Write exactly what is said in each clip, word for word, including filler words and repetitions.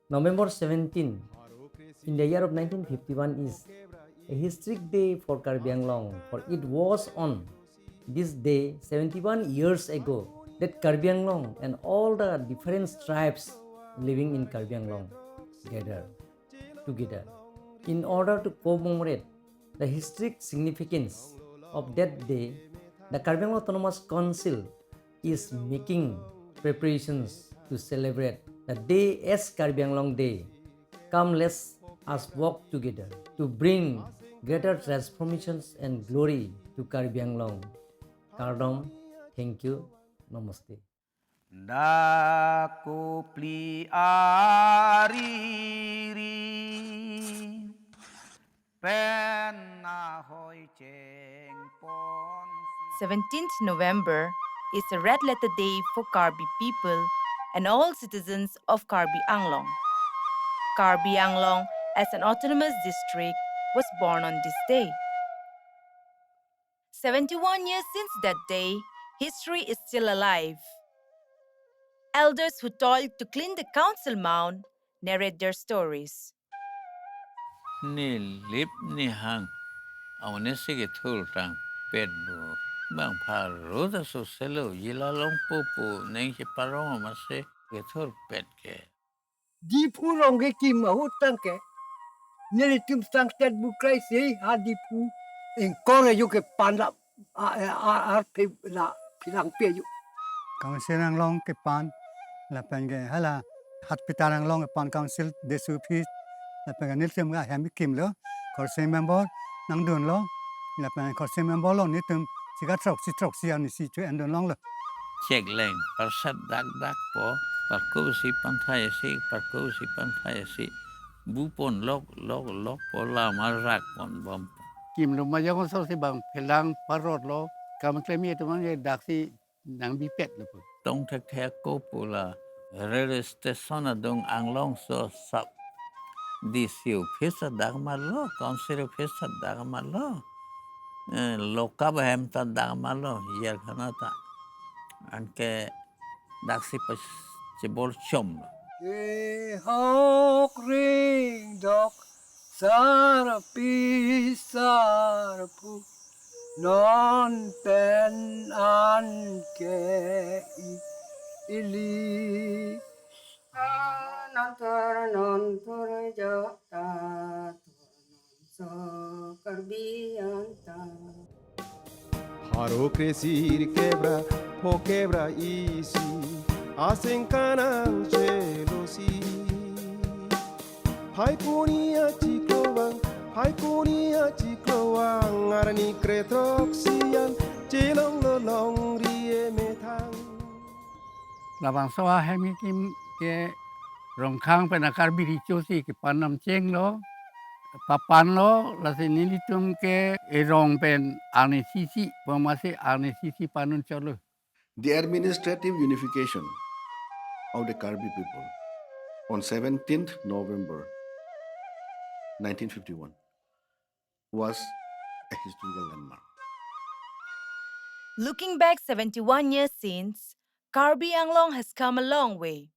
November seventeen, in the year of nineteen fifty-one is a historic day for Karbi Anglong, for it was on this day seventy-one years ago that Karbi Anglong and all the different tribes living in Karbi Anglong gathered together in order to commemorate the historic significance of that day. The Karbi Anglong Autonomous Council is making preparations to celebrate the day as Karbi Anglong Day. Come, let us work together to bring greater transformations and glory to Karbi Anglong. Kardom, thank you, namaste. Dak kopli ariri pen ahoi chengpon. Seventeenth November is a red letter day for Karbi people and all citizens of Karbi Anglong. Karbi Anglong, as an autonomous district, was born on this day. Seventy-one years since that day, history is still alive. Elders who toiled to clean the council mound narrate their stories. Nelip nehang amonit si kethur tangpet pu. Bang pharo ta soselo, jila longpo pu neng si parong amatsi kethurpet ke. Diphu rong kekim ahut tangke nelitum sangtet buklai si ha Diphu ingkong ajo kepan la a- a- a- arphe la philangpi ajo. Council Anglong kepan lapen ke hala Hatpitar Anglong kepan council D C office lapen ke nelitum ke ahem kimlo, council member nangdunlo lapen council member along nelitum sika throksi throksi arni si chu endun longlo. Chekleng parsat dak dak po, parko si pantha isi, parko si pantha isi. Bupon lok lok lok po, lama rak pon bom. Kimlo majang so si bang phelang parot lo, kam klemi teman ye daksi nang bipet lo po. Tong thek thek ko pu la railway station adung Anglong so sub D C office adak malo, council office adak malo, eh, lokap ahem ta dak malo, jerkhana ta. Anke daksi pas chibor chom lo. Kehok ring dok sarpi sarpo non pen anke i- ili. Non thur non thur jok ta thur non so Karbi anta. Pharo kresir kebra pho kebra isi aseng kanang chelosi. Phai kuni achiklo vang, phai kuni achiklo vang, arni kre throksi an chelonglo longri emethang. Labangso ahem kim ke Rongkhang pen a-Karbi Recho si kepan namcheng lo, papan lo, lasi nelitum ke erong pen arni sisi, pemasi arni sisi panun cholo. The administrative unification of the Karbi people on seventeenth November nineteen fifty-one was a historical landmark. Looking back seventy-one years since, Karbi Anglong has come a long way.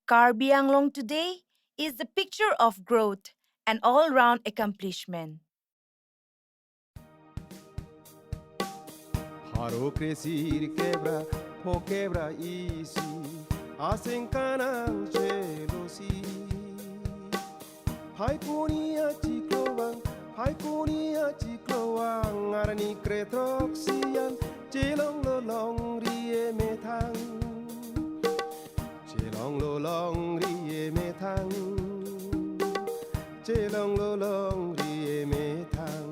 Karbi Anglong today is the picture of growth and all-round accomplishment. Pharo kresir kebra pho kebra isi aseng kanang chelosi. Phai kuni achiklo vang, phai kuni achiklo vang, arni kre throksi an chelonglo longri emethang. Chelonglo longri emethang, chelonglo longri emethang.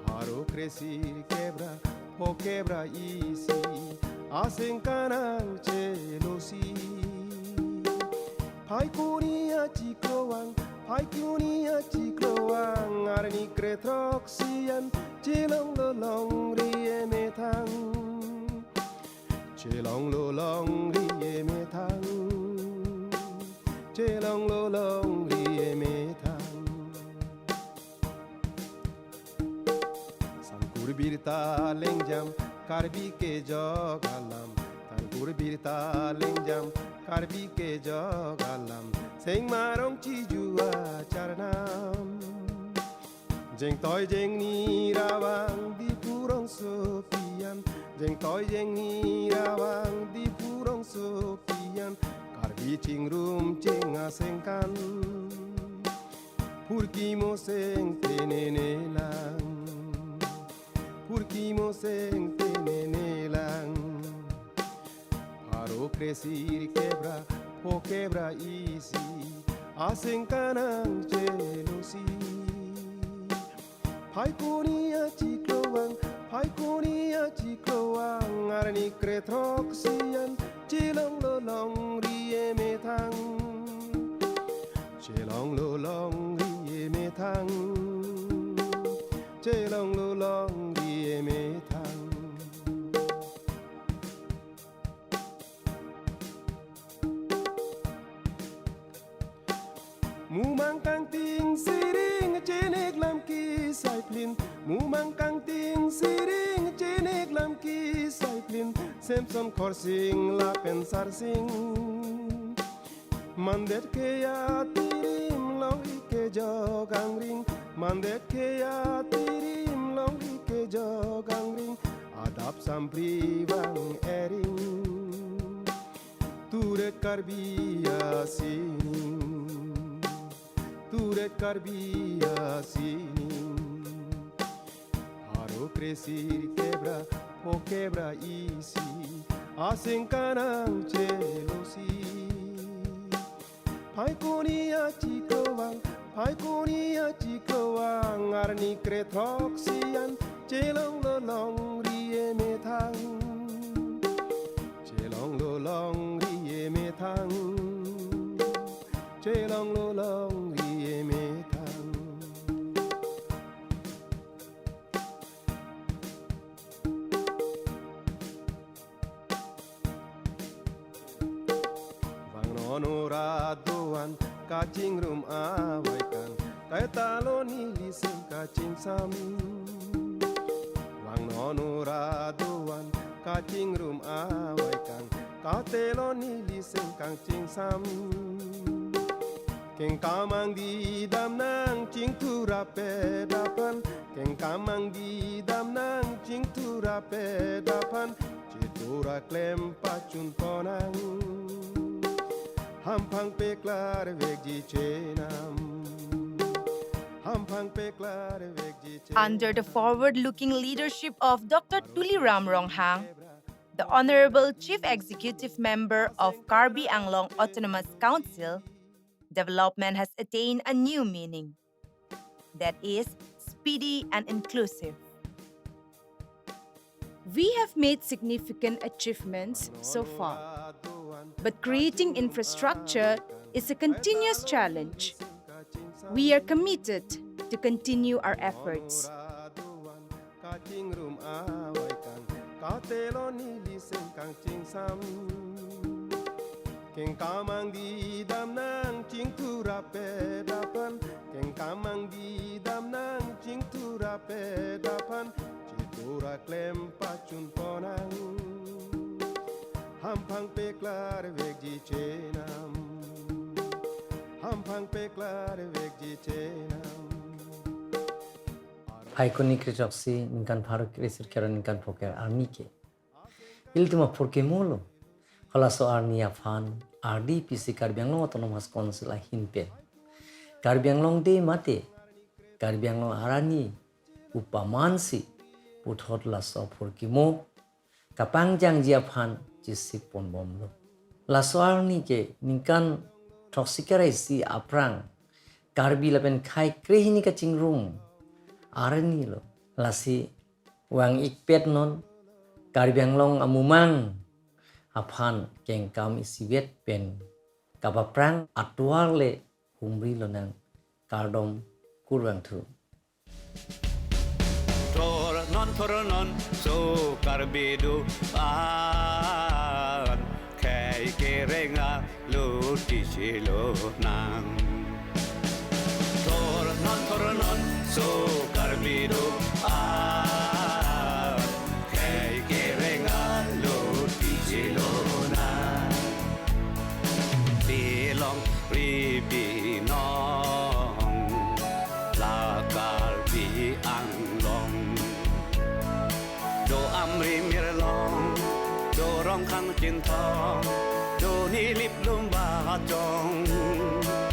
Pharo kresir kebra pho kebra isi aseng kanang chelosi. Phai kuni achiklo vang, phai kuni achiklo vang, arni kre throksi an chelonglo longri emethang. Chelonglo longri emethang, chelonglo longri emethang. Sangkur birta lengjam Karbi kejok alam, tang Pur birta lengjam, Karbi kejok alam, Sengmarong Chiju acharnam. Jengtoi jengni ravang Diphu rongsopi an, jengtoi jengni ravang Diphu rongsopi an, Karbi chingrum ching asengkan. Phurkimo seng tenene lang, phurkimo seng tenene lang. Pharo kresirkep ra pho kep ra isi, asengkan nangchelosi. Phaikuni achiklo vang, phaikuni achiklo vang, arni kre throksi an, chelonglo longri emethang. Chelonglo longri emethang. Chelonglo longri emethang. Mumang kangting siring, chenek lam kisai plin. Mumang kangting siring, chenek lam kisai plin. Samson Khorsing lapen Sarsing. Mandet keya tirim long-ik kejok angring. Mandet keya tirim long-ik kejok angring. Adap sampri vang ering. Turet Karbi asining. Turet Karbi asining. Pharo kresirkep ra pho kep ra isi, asengkan nangchelosi. Phaikuni achiklo vang, phaikuni achiklo vang, arni kre throksi an, chelonglo longri emethang. Chelonglo longri emethang. Chelonglo longri emethang. Vang non ora do-an kachingrum avaikang, kaita lo neli seng kachingsam. Vang non ora do-an kachingrum avaikang, kaita lo neli seng kachingsam. Kengkam angdi dam nangchingthurapet aphan, kengkam angdi dam nangchingthurapet aphan, chetura klem pachun ponang. Hamphang peklar vekji chenam. Hamphang peklar vekji chenam. Under the forward-looking leadership of Doctor Tuliram Ronghang, the Honorable Chief Executive Member of Karbi Anglong Autonomous Council, development has attained a new meaning, that is, speedy and inclusive. We have made significant achievements so far, but creating infrastructure is a continuous challenge. We are committed to continue our efforts. Kachingrum avaikang, kaita lo neli seng kachingsam. Kengkam angdi dam nangchingthurapet aphan, kengkam angdi dam nangchingthurapet aphan, chetura klem pachun ponang. Hamphang peklar vekji chenam. Hamphang peklar vekji chenam. Phaikuni kre throksi ningkan pharo kresirkep ra ningkan pho kep arni ke ilitum aphurkimo lo. Halaso arni aphan R D P C Karbi Anglong Autonomous Council ahin pen Karbi Anglong Day mate Karbi Anglong arni pu amansi puthot laso aphurkimo kapangjangji aphan chesik ponbomlo. Laso arni ke ningkan throksi kre ra isi aphrang Karbi lapen Khai krehini kachingrum arni lo. Lasi vang-ikpet non Karbi Anglong amumang aphan kengkam isivet pen kapaphrang atovar le humri lonang, kardom kurvangthu. Thor non thor non so Karbi do-an, khei kereng alote chelonang. Thor non thor non so Karbi do-an, khei kereng alote chelo Khang Chinthong, Doni Liplum Bajong.